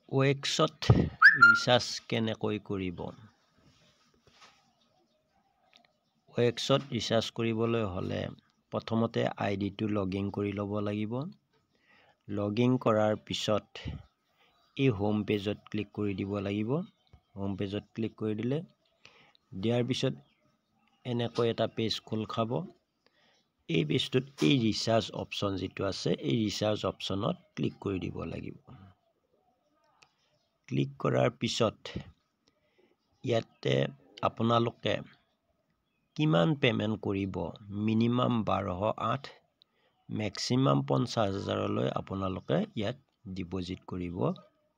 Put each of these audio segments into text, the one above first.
ৱেক্সত recharge কেনেকৈ কৰিব? ৱেক্সত recharge কৰিবলৈ হ'লে প্ৰথমতে আই ডিটো লগ ইন কৰি ল'ব লাগিব। লগ ইন কৰাৰ পিছত এই হোম পেজত ক্লিক কৰি দিব লাগিব। হোম পেজত ক্লিক কৰি দিলে দিয়াৰ পিছত এনেকৈ এটা পেজ খোল খাব। এই পেজটোত এই ৰিচাৰ্জ অপশ্যন যিটো আছে, এই ৰিচাৰ্জ অপশ্যনত ক্লিক কৰি দিব লাগিব। ক্লিক কৰাৰ পিছত ইয়াতে আপোনালোকে কিমান পে'মেণ্ট কৰিব, মিনিমাম 1208, মেক্সিমাম 50,000লৈ আপোনালোকে ইয়াত ডিপ'জিট কৰিব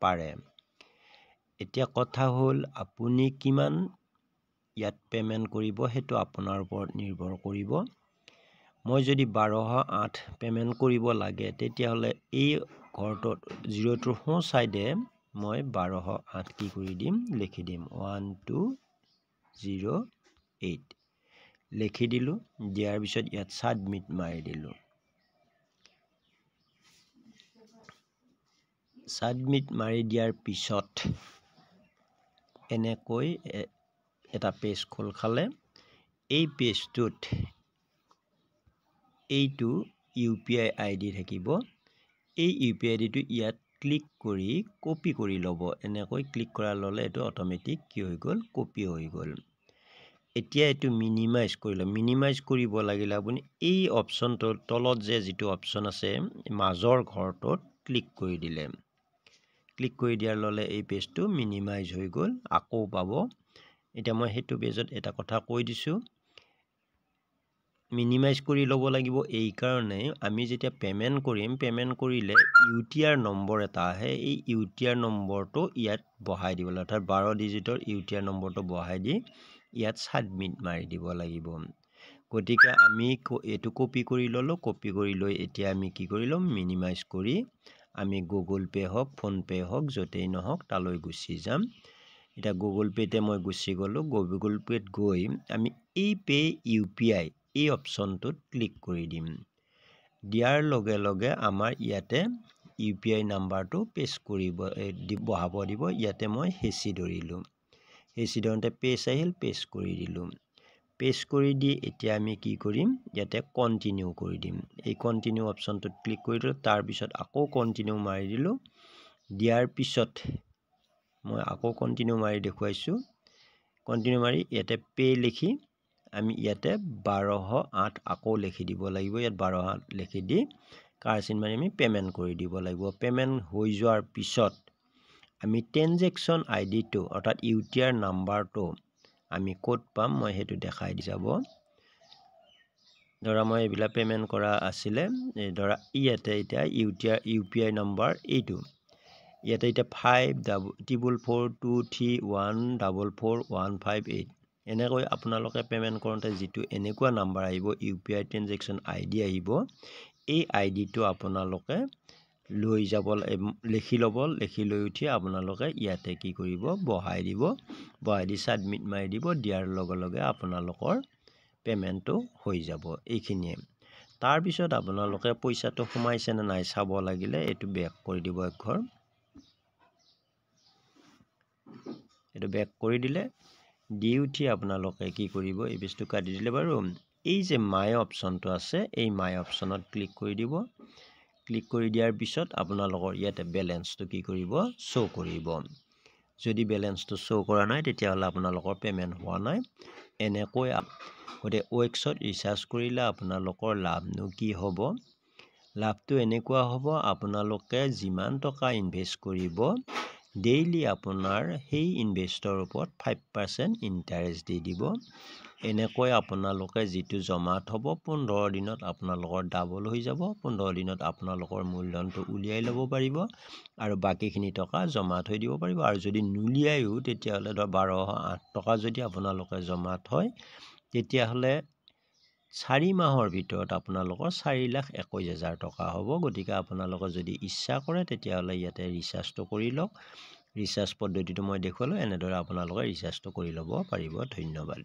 পাৰে। এতিয়া কথা হ'ল আপুনি কিমান ইয়াত পে'মেণ্ট কৰিব সেইটো আপোনাৰ ওপৰত নিৰ্ভৰ কৰিব। মই যদি 1208 পে'মেণ্ট কৰিব লাগে তেতিয়াহ'লে এই ঘৰটোত জিৰ'টোৰ সোঁ ছাইডে মই 1208 কি কৰি দিম, লিখি দিম 1 2 0 8 লিখি দিলোঁ। দিয়াৰ পিছত ইয়াত ছাবমিট মাৰি দিলোঁ। ছাবমিট মাৰি দিয়াৰ পিছত এনেকৈ এটা পেজ খোল খালে। এই পেজটোত এইটো ইউ পি আই আই ডি থাকিব। এই ইউ পি আই ডিটো ইয়াত ক্লিক কৰি কপি কৰি ল'ব। এনেকৈ ক্লিক কৰাৰ ল'লে এইটো অট'মেটিক কি হৈ গ'ল, কপি হৈ গ'ল। এতিয়া এইটো মিনিমাইজ কৰি লওক। মিনিমাইজ কৰিব লাগিলে আপুনি এই অপশ্যনটোৰ তলত যে যিটো অপশ্যন আছে মাজৰ ঘৰটোত ক্লিক কৰি দিলে, ক্লিক কৰি দিয়াৰ ল'লে এই পেজটো মিনিমাইজ হৈ গ'ল। আকৌ পাব। এতিয়া মই সেইটো পেজত এটা কথা কৈ দিছোঁ, মিনিমাইজ কৰি ল'ব লাগিব এইকাৰণে আমি যেতিয়া পে'মেণ্ট কৰিম, পে'মেণ্ট কৰিলে ইউ টি আৰ নম্বৰ এটা আহে। এই ইউ টি আৰ নম্বৰটো ইয়াত বহাই দিব লাগিব, অৰ্থাৎ 12 ডিজিটৰ ইউ টি আৰ নম্বৰটো বহাই দি ইয়াত ছাবমিট মাৰি দিব লাগিব। গতিকে আমি এইটো কপি কৰি ল'লোঁ। কপি কৰি লৈ এতিয়া আমি কি কৰি ল'ম, মিনিমাইজ কৰি আমি গুগল পে' হওক, ফোনপে' হওক, য'তেই নহওক তালৈ গুচি যাম। এতিয়া গুগল পে'তে মই গুচি গ'লোঁ। গুগল পে'ত গৈ আমি এই পে' ইউ পি আই এই অপশ্যনটোত ক্লিক কৰি দিম। দিয়াৰ লগে লগে আমাৰ ইয়াতে ইউ পি আই নাম্বাৰটো পেষ্ট কৰিব বহাব দিব। ইয়াতে মই হেঁচি ধৰিলোঁ। হেঁচি ধৰোঁতে পেজ আহিল, পেষ্ট কৰি দিলোঁ। পেষ্ট কৰি দি এতিয়া আমি কি কৰিম, ইয়াতে কণ্টিনিউ কৰি দিম। এই কণ্টিনিউ অপশ্যনটোত ক্লিক কৰি দিলোঁ। তাৰপিছত আকৌ কণ্টিনিউ মাৰি দিলোঁ। দিয়াৰ পিছত মই আকৌ কণ্টিনিউ মাৰি দেখুৱাইছোঁ। কণ্টিনিউ মাৰি ইয়াতে পে' লিখি আমি ইয়াতে 1208 আকৌ লিখি দিব লাগিব। ইয়াত 1208 লিখি দি কাৰ চিন মাৰি আমি পে'মেণ্ট কৰি দিব লাগিব। পে'মেণ্ট হৈ যোৱাৰ পিছত আমি ট্ৰেনজেকশ্যন আই ডিটো অৰ্থাৎ ইউ টি আৰ নাম্বাৰটো আমি ক'ত পাম মই সেইটো দেখাই দি যাব। ধৰা মই এইবিলাক পে'মেণ্ট কৰা আছিলে, এই ধৰা ইয়াতে এতিয়া U T R U P I number এইটো ইয়াতে এতিয়া 5 444 2 3 1 44 1 5 8 এনেকৈ আপোনালোকে পে'মেণ্ট কৰোঁতে যিটো এনেকুৱা নাম্বাৰ আহিব, U P I transaction I D আহিব, এই আই ডিটো আপোনালোকে লৈ যাব, লিখি ল'ব। লিখি লৈ উঠি আপোনালোকে ইয়াতে কি কৰিব, বহাই দিব। বহাই দি ছাবমিট মাৰি দিব। দিয়াৰ লগে লগে আপোনালোকৰ পে'মেণ্টটো হৈ যাব। এইখিনিয়ে। তাৰপিছত আপোনালোকে পইচাটো সোমাইছে নে নাই চাব লাগিলে এইটো বেক কৰি দিব একঘৰ। এইটো বেক কৰি দিলে দি উঠি আপোনালোকে কি কৰিব, এই পেজটো কাটি দিলে বাৰু। এই যে মাই অপশ্যনটো আছে, এই মাই অপশ্যনত ক্লিক কৰি দিব। ক্লিক কৰি দিয়াৰ পিছত আপোনালোকৰ ইয়াতে বেলেঞ্চটো কি কৰিব, শ্ব' কৰিব। যদি বেলেঞ্চটো শ্ব' কৰা নাই তেতিয়াহ'লে আপোনালোকৰ পে'মেণ্ট হোৱা নাই। এনেকৈ গতিকে ৱেক্সত ৰিচাৰ্জ কৰিলে আপোনালোকৰ লাভনো কি হ'ব? লাভটো এনেকুৱা হ'ব, আপোনালোকে যিমান টকা ইনভেষ্ট কৰিব ডেইলি আপোনাৰ সেই ইনভেষ্টৰ ওপৰত 5% ইণ্টাৰেষ্ট দি দিব। এনেকৈ আপোনালোকে যিটো জমা থ'ব 15 দিনত আপোনালোকৰ ডাবল হৈ যাব। 15 দিনত আপোনালোকৰ মূলধনটো উলিয়াই ল'ব পাৰিব আৰু বাকীখিনি টকা জমা থৈ দিব পাৰিব। আৰু যদি নুলিয়ায়ো তেতিয়াহ'লে ধৰ 1208 টকা যদি আপোনালোকে জমা থয় তেতিয়াহ'লে 4 মাহৰ ভিতৰত আপোনালোকৰ 4,21,000 টকা হ'ব। গতিকে আপোনালোকে যদি ইচ্ছা কৰে তেতিয়াহ'লে ইয়াতে ৰিচাৰ্জটো কৰি লওক। ৰিচাৰ্জ পদ্ধতিটো মই দেখুৱালোঁ, এনেদৰে আপোনালোকে ৰিচাৰ্জটো কৰি ল'ব পাৰিব। ধন্যবাদ।